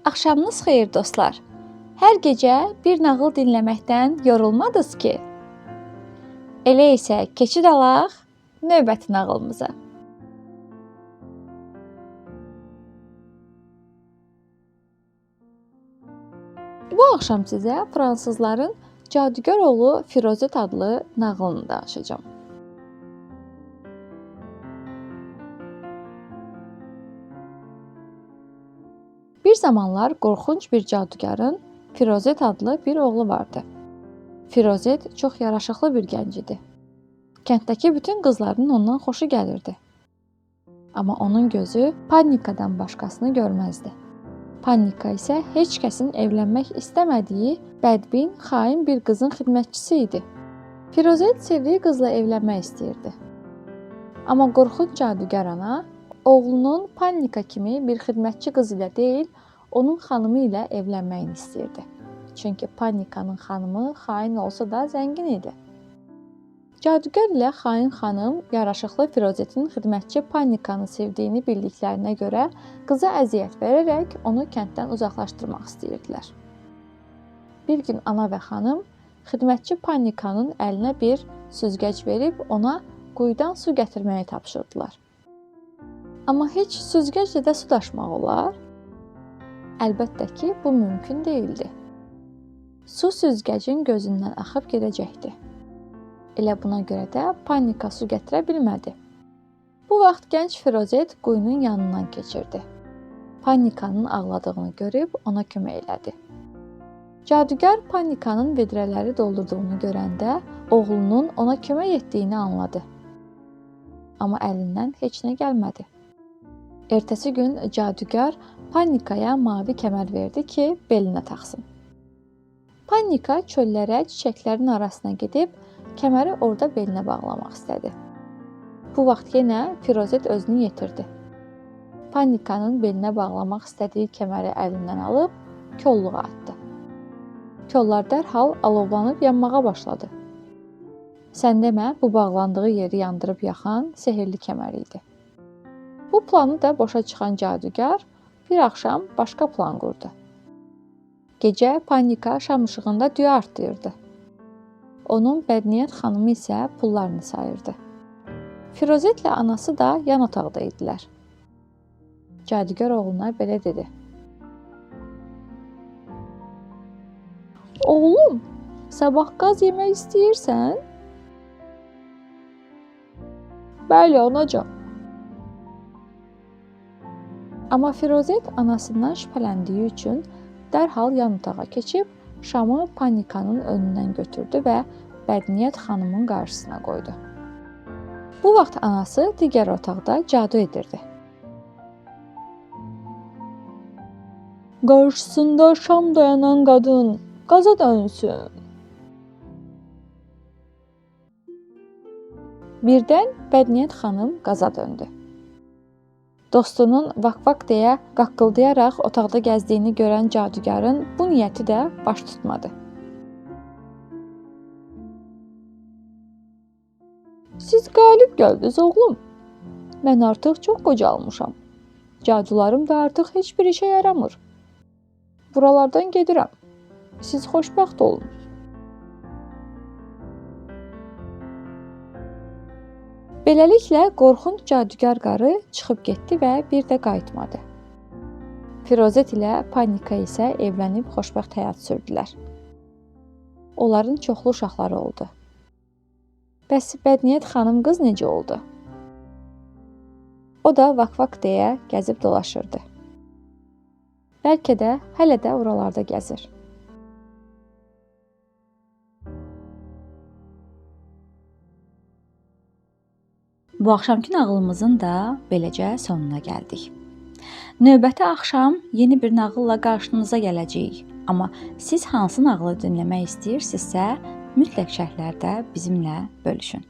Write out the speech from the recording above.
Axşamınız xeyir dostlar. Hər gecə bir nağıl dinləməkdən yorulmadınız ki? Elə isə keçid alaq növbəti nağılımıza. Bu axşam sizə fransızların Cadugar oğlu Firozet adlı nağılını danışacağam. Bir zamanlar qorxunc bir cadugarın Firozet adlı bir oğlu vardı. Firozet çox yaraşıqlı bir gənc idi. Kənddəki bütün qızların ondan xoşu gəlirdi. Amma onun gözü Pannikadan başqasını görməzdi. Pannika isə heç kəsin evlənmək istəmədiyi bədbin, xain bir qızın xidmətçisi idi. Firozet sevdiyi qızla evlənmək istəyirdi. Amma qorxunc cadugar ana oğlunun Pannika kimi bir xidmətçi qız ilə deyil, onun xanımı ilə evlənməyini istəyirdi. Çünki Pannikanın xanımı xain olsa da zəngin idi. Cadugar ilə xain xanım yaraşıqlı Firozetin xidmətçi Pannikanı sevdiyini bildiklərinə görə qıza əziyyət verərək onu kənddən uzaqlaşdırmaq istəyirdilər. Bir gün ana və xanım xidmətçi Pannikanın əlinə bir süzgəc verib ona quyudan su gətirməyi tapşırdılar. Amma heç süzgəclə də su daşımaq olar? Əlbəttə ki, bu mümkün deyildi. Su süzgəcin gözündən axıb gedəcəkdi. Elə buna görə də Pannika su gətirə bilmədi. Bu vaxt gənc Firozet quyunun yanından keçirdi. Pannikanın ağladığını görüb ona kömək elədi. Cadugar Pannikanın vedrələri doldurduğunu görəndə oğlunun ona kömək etdiyini anladı. Amma əlindən heç nə gəlmədi. Ertəsi gün cadugar Pannikaya mavi kəmər verdi ki, belinə taxsın. Pannika çöllərə, çiçəklərin arasına gedib kəməri orada belinə bağlamaq istədi. Bu vaxt yenə Firozet özünü yetirdi. Pannikanın belinə bağlamaq istədiyi kəməri əlindən alıb kolluğa atdı. Kollar dərhal alovlanıb yanmağa başladı. Sən demə, bu bağlandığı yeri yandırıb yaxan sehrli kəmər idi. Bu planı da boşa çıxan cadugar bir axşam başqa plan qurdu. Gecə Pannika şam işığında düyə artdırırdı. Onun bədniyyət xanımı isə pullarını sayırdı. Firozetlə anası da yan otaqda idilər. Cadugar oğluna belə dedi: "Oğlum, sabah qaz yemək istəyirsən?" "Bəli, anacan." Amma Firozet anasından şübhələndiyi üçün dərhal yan otağa keçib şamı Pannikanın önündən götürdü və bədniyyət xanımın qarşısına qoydu. Bu vaxt anası digər otaqda cadu edirdi. "Qarşısında şam dayanan qadın qaza dönsün." Birdən bədniyyət xanım qaza döndü. Dostunun vak-vak deyə qaqqıldayaraq otaqda gəzdiyini görən cadugarın bu niyyəti də baş tutmadı. "Siz qalib gəldiniz, oğlum. Mən artıq çox qocalmışam. Cadularım da artıq heç bir işə yaramır. Buralardan gedirəm. Siz xoşbəxt olun." Beləliklə, qorxunc cadugar qarı çıxıb getdi və bir də qayıtmadı. Firozet ilə Pannika isə evlənib xoşbəxt həyat sürdülər. Onların çoxlu uşaqları oldu. Bəs bədniyyət xanım qız necə oldu? O da vak-vak deyə gəzib dolaşırdı. Bəlkə də hələ də oralarda gəzir. Bu axşamkı nağılımızın da beləcə sonuna gəldik. Növbəti axşam yeni bir nağılla qarşınıza gələcəyik. Amma siz hansı nağılı dinləmək istəyirsinizsə, mütləq şərhlərdə bizimlə bölüşün.